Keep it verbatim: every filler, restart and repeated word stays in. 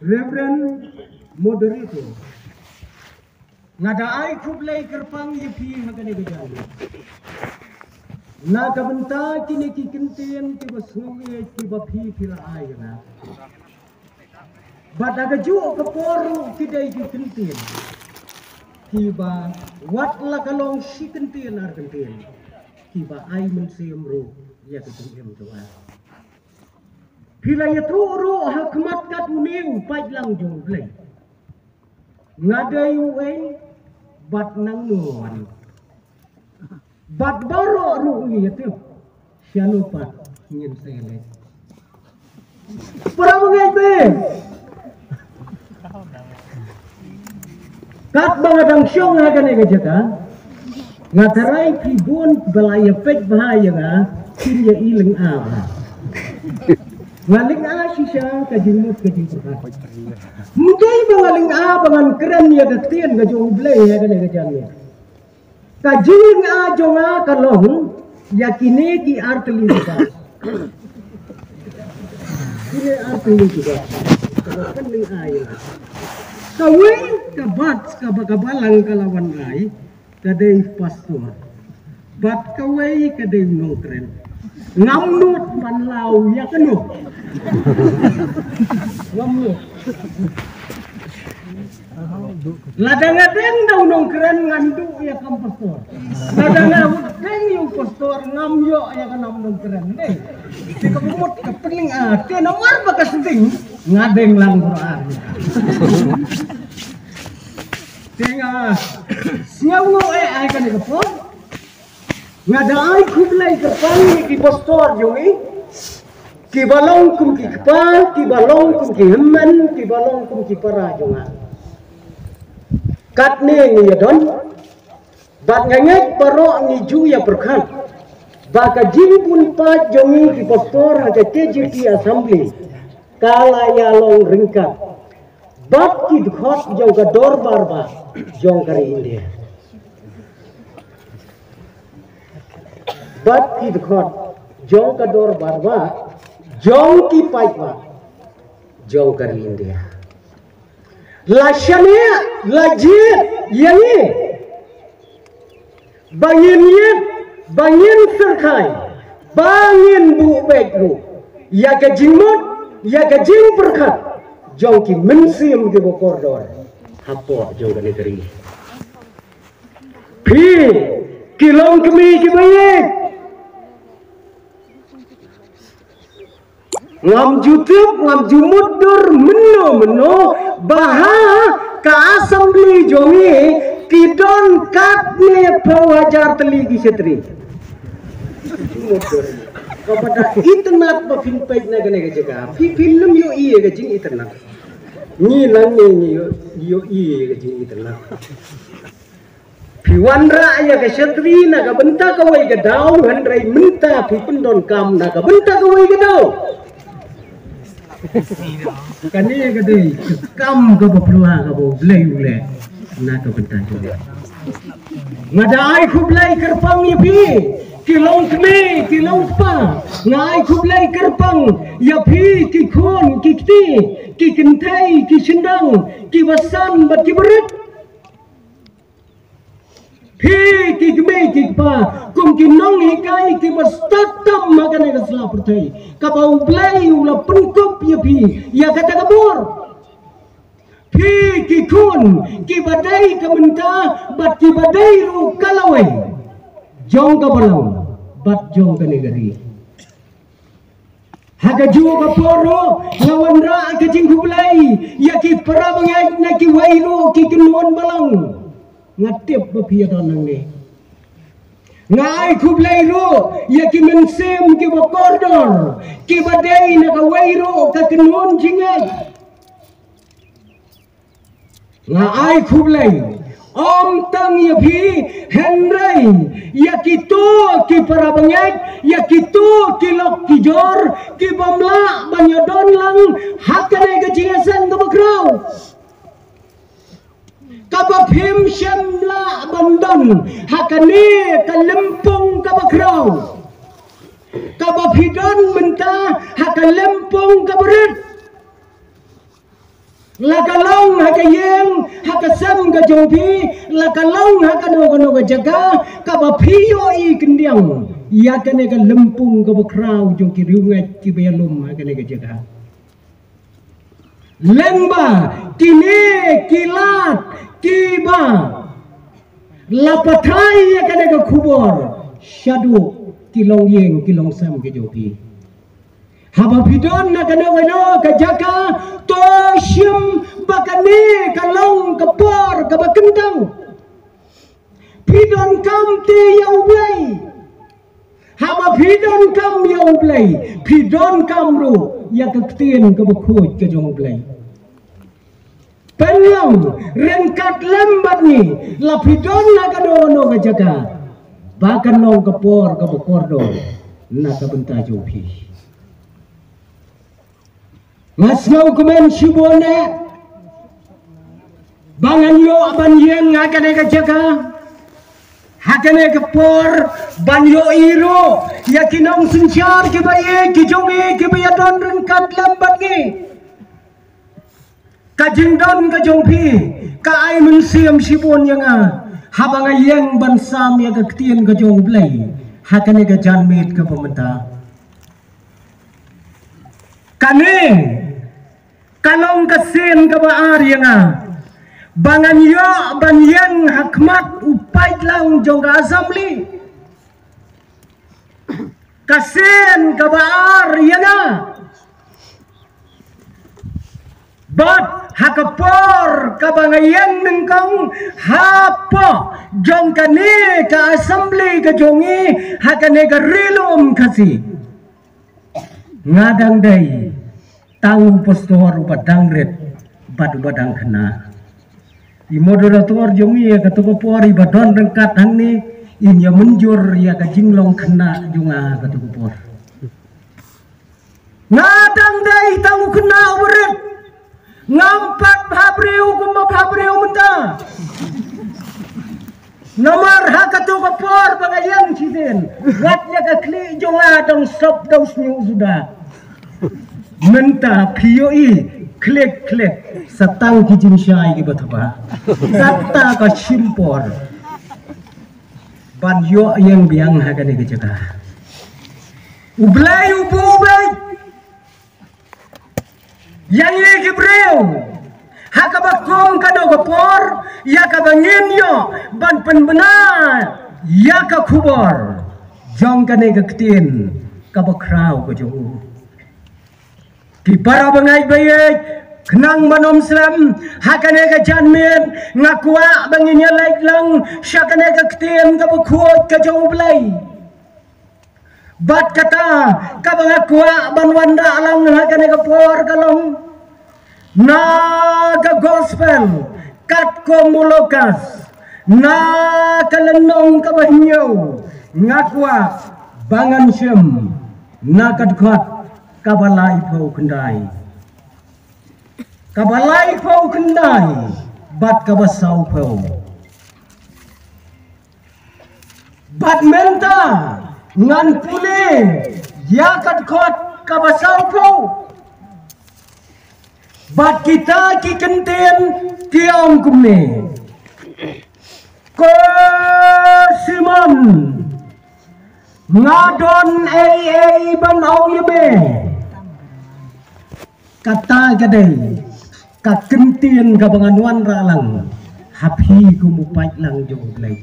Reverend Moderator, nga da ai khublei kyrpang ïa phi ha kane ka janmiet na ka bynta kine ki kyntien kiba sngewbha kiba phi phi la ai ïa nga. Bad ha kajuh ka por ruh ki dei ki kyntien kiba wat la ka long shi kyntien ar kyntien kiba ai mynsiem ruh ïa ka jingim jong nga. Phi la ïathuh ruh ha khmat kat une u paidlang jong U Blei. Nga dei uei bad nangno wan. Bad baroh ruh ngi ïathuh shano pat ngin sa ïaleh. Para bangeit, katba nga dang shong ha kane ka jaka, nga tharai ki bun ba la ïa peit bha ïa nga, kin ïa i lynga bha. Nga lynga shisha ka jingmut ka jingpyrkhat. Mynta ba nga lynga ba ngan kren ïa ka ktien ka jong U Blei ha kane ka janmiet. Ka jinglynga jong nga ka long ïa kine ki ar tylli ki bat. Kine ar tylli ki bat. Kaba pynlynga ïa nga. Kawei ka bat kaba ka balang ka la wanrah ka dei pastor. Bad kawei ka dei nongkren. Ngam nud ban law ïa kano. Ngam nud. Lada nga deng da u nongkren ngan duh ïa kam pastor. Lada nga deng ïa u pastor ngam ïoh ïa ka nam nongkren. Dei. Te ka mut ka pynlynga te namar ba ka sting nga deng lang Quran. Te nga sngew ngu eh ai kane ka por. Nga da ai khublei kyrpang ïa ki pastor jong ngi. Kiba long kum ki kpa, kiba long kum ki hynmen, kiba long kum ki para jong nga. Katne ngi ïa don. Bad nga ngeit baroh ngi ju ïa pyrkhat ba ka jingbun paid jong ngi ki pastor ha ka K J T Assembly ka la ïa long ryngkat bad ki dkhot jong ka dorbar bah jong ka ri India. Bad ki dkhot jong ka dorbar bah jong ki paid bah jong ka ri India. La shaniah, la jied ïa ngi ba ngin ïit, ba ngin syrkhai, ba ngin buh beit ruh ïa ka jingmut, ïa ka jingpyrkhat jong ki mynsiem kiba kordor hapoh jong kane ka ri. Phi ki long kmie kiba ïeit. Ngam ju tip, ngam ju mutdur mynno mynno ba ha ka assembly jong ngi ki don katne phew hajar tylli ki shetri. Kaba da itynnad ba phin peit na kane ka jaka phi, phin ym ïohi ïa ka jingitynnad. Ngi nangne ngi ïohi ïa ka jingitynnad. Phi wanrah ïa ka shetri na ka bynta kawei ka daw, hynrei mynta phi pyndonkam na ka bynta kawei ka daw. Kane ka dei ka kam kaba phylla kaba U Blei u leh na ka bynta jong ngi. Nga da ai khublei kyrpang ïa phi ki long kmie, ki long kpa. Nga ai khublei kyrpang ïa phi ki khun, ki kti, ki kynthei, ki shynrang, kiba san bad kiba rit. Phi ki kmie ki kpa kum ki nonghikai kiba stad tam ha kane ka sla pyrthei kaba U Blei u la pynkup ïa phi ïa kata ka bor. Phi ki khun kiba dei ka mynta bad kiba dei ruh ka lawei jong ka balang bad jong kane ka ri. Ha kajuh ka por ruh nga wanrah ka jingkhublei ïa ki para bangeit na kiwei ruh ki kynhun balang. Nga tip ba phi ïa don nangne. Nga ai khublei ruh ïa ki mynsiem kiba kordor kiba dei na kawei ruh ka kynhun jingngeit. Nga ai khublei ym tang ïa phi hynrei ïa kito ki para bangeit, ïa kito ki lok ki jor ki bym lah ban ïa don lang ha kane ka jingïaseng kaba khraw. Kaba phim shym lah ban don ha kane ka lympung kaba khraw. Kaba phi don mynta ha ka lympung kaba rit. La ka long ha ka ïing, ha ka sem ka jong phi, la ka long ha kano kano ka jaka, kaba phi ïohi khyndiat ïa kane ka lympung kaba khraw jong ki riewngeit kiba ïalum ha kane ka jaka. Lyngba kine ki lad kiba la pathai ïa kane ka khubor shaduh ki longïing ki longsem ki jong phi. Haba phi don na kano kano ka jaka, to shim ba kane ka long ka por kaba kyntang. Phi donkam te ïa U Blei. Haba phi donkam ïa U Blei, phi donkam ruh ïa ka ktien kaba khuid ka jong U Blei. Pynlong ryngkat lem bad ngi, la phi don na kano kano ka jaka, ba kan long ka por kaba kordor na ka bynta jong phi. Nga sngewkmen shibun eh ba ngan ïoh ban ïeng ha kane ka jaka, ha kane ka por, ban ïohi ruh ïa ki nongsynshar kiba ïeit ki jong ngi kiba ïadon ryngkat lem bad ngi. Ka jingdon ka jong phi ka ai mynsiem shibun ïa nga haba nga ïeng ban sam ïa ka ktien ka jong U Blei ha kane ka janmiet kaba mynta. Kane ka long ka sien kaba ar ïa nga ba ngan ïoh ban ïeng ha khmat u paidlang jong ka assembly. Ka sien kaba ar ïa nga. Bad ha ka por kaba nga ïeng nyngkong hapoh jong kane ka assembly ka jong ngi ha kane ka Ri Lum Khasi, nga dang dei tang u pastor uba dang rit bad uba dang khynnah. I moderator jong ngi ïa kato ka por iba don ryngkat hangne, in ïa mynjur ïa ka jinglong khynnah jong nga kato ka por. Nga dang dei tang u khynnah uba rit. Ngam pat bhabriew kumba bhabriew mynta. Namar ha kato ka por ba nga ïeng shisien, wat ïa ka khlieh jong nga dang sop da u shñiuh suda. Mynta phi ïohi, khlieh khlieh, sa tang ki jingshai kiba thaba. Kata ka shim por ban ïoh ïeng biang ha kane ka jaka. U Blei u buh beit ïa ngi ki briew ha kaba kum kano ka por, ïa kaba ngin ïoh ban pynbna ïa ka khubor jong kane ka ktien kaba khraw ka jong u. Ki para bangeit ba ïeit, khnang ban ym slem ha kane ka janmiet, nga kwah ba ngin ïa leit lang sha kane ka ktien kaba khuid ka jong U Blei. Bad kata kaba nga kwah ban wanrah lang ha kane ka por ka long na ka gospel katkum u Lukas, na ka lynnong kaba hynñiew, nga kwah ba ngan shim na ka dkhot kaba laiphew khyndai. Kaba laiphew khyndai bad kaba sawphew. Bad mynta ngan pule ïa ka dkhot kaba sawphew. Bad kita ki ktien ki ong kumne. Ko Simon, nga don ei ei ban ong ïa me. Kata ka dei ka ktien kaba ngan wanrah lang ha phi kum u paidlang jong U Blei.